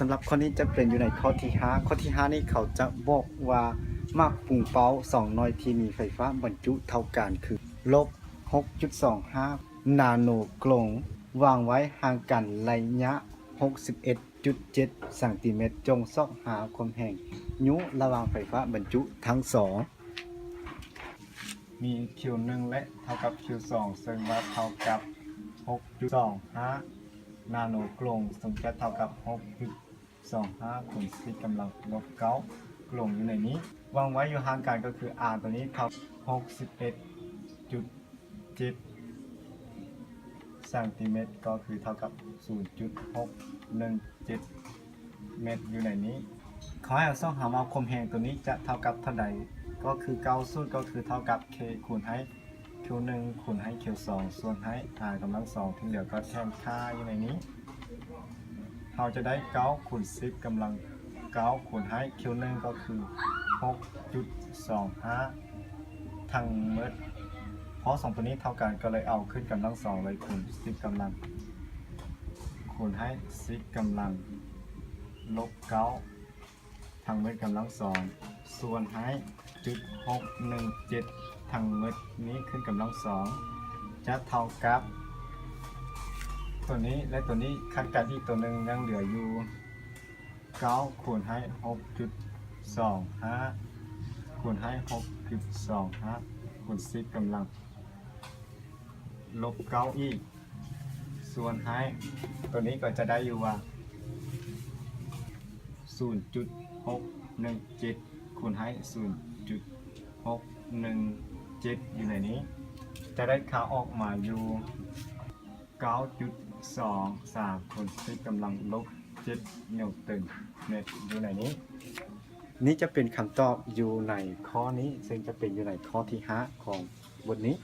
ສຳລັບຂໍ້ນີ້ຈະເປັນຢູ່ໃນຂໍ້ທີຫ້າ. ຂໍ້ທີຫ້ານີ້ເຂົາຈະບອກວ່າ ໝາກປຸງເປົ້າສອງໜ່ວຍທີ່ມີໄຟຟ້າບັນຈຸເທົ່າກັນຄື ລົບຫົກຈຸດສອງຫ້ານາໂນກລົງ ວາງໄວ້ຫ່າງກັນໄລຍະຫົກສິບເອັດຈຸດເຈັດຊັງຕີແມັດ. ຈົ່ງຊອກຫາຄວາມແຮງຍູ້ລະຫວ່າງໄຟຟ້າບັນຈຸທັງສອງ. ມີຄິວໜຶ່ງ ແລະ ເທົ່າກັບຄິວສອງ ເຊິ່ງວ່າເທົ່າກັບຫົກຈຸດສອງຫ້ານາໂນກລົງ ເຊິ່ງຈະເທົ່າກັບຫົກຈຸດສອງຫ້າຄູນສິບກຳລັງລົບເກົ້າກລົງຢູ່ໃນນີ້. ວາງໄວ້ຢູ່ຫ່າງກັນກໍຄື R ຕົວນີ້ເທົ່າຫົກສິບເອັດຈຸດເຈັດຊັງຕີແມັດ ກໍຄືເທົ່າກັບສູນຈຸດຫົກໜຶ່ງເຈັດແມັດຢູ່ໃນນີ້. ເຂົາໃຫ້ເຮົາຊອກຫາວ່າຄວາມແຮງຕົວນີ້ຈະເທົ່າກັບເທົ່າໃດ ກໍຄືເກົ້າສູດ ກໍຄືເທົ່າກັບ K ຄູນໃຫ້ Q ໜຶ່ງຄູນໃຫ້ Q ສອງ ສ່ວນໃຫ້ R ກຳລັງສອງ ທີ່ເຫຼືອກໍແທນຄ່າຢູ່ໃນນີ້. ເຮົາຈະໄດ້ເກົ້າຄູນສິບກຳລັງເກົ້າຄູນໃຫ້ Q ໜຶ່ງກໍຄືຫົກຈຸດສອງຫ້າທັງໝົດ. ເພາະສອງຕົວນີ້ເທົ່າກັນ ກໍເລີຍເອົາຂຶ້ນກຳລັງສອງເລີຍ ຄູນສິບກຳລັງ ຄູນໃຫ້ສິບກຳລັງລົບເກົ້າ ທັງໝົດກຳລັງສອງ ສ່ວນໃຫ້ຈຸດຫົກໜຶ່ງເຈັດ ທັງໝົດນີ້ຂຶ້ນກຳລັງສອງ ຈະເທົ່າກັບຕົວນີ້ ແລະ ຕົວນີ້ຂັດກັນອີກຕົວໜຶ່ງ ຍັງເຫຼືອຢູ່ເກົ້າຄູນໃຫ້ຫົກຈຸດສອງຫ້າ ຄູນໃຫ້ຫົກຈຸດສອງຫ້າ ຄູນສິບກຳລັງ ລົບເກົ້າອີກ ສ່ວນໃຫ້ຕົວນີ້ກໍຈະໄດ້ຢູ່ວ່າ ສູນຈຸດຫົກໜຶ່ງເຈັດ ຄູນໃຫ້ສູນຈຸດຫົກໜຶ່ງເຈັດ ຢູ່ໃນນີ້ ຈະໄດ້ຄ່າອອກມາຢູ່ເກົ້າຈຸດສອງສາມ ຄູນສິບກຳລັງລົບເຈັດນິວຕັນແມັດ ຢູ່ໃນນີ້. ນີ້ຈະເປັນຄຳຕອບຢູ່ໃນຂໍ້ນີ້ ເຊິ່ງຈະເປັນຢູ່ໃນຂໍ້ທີຫ້າຂອງບົດນີ້.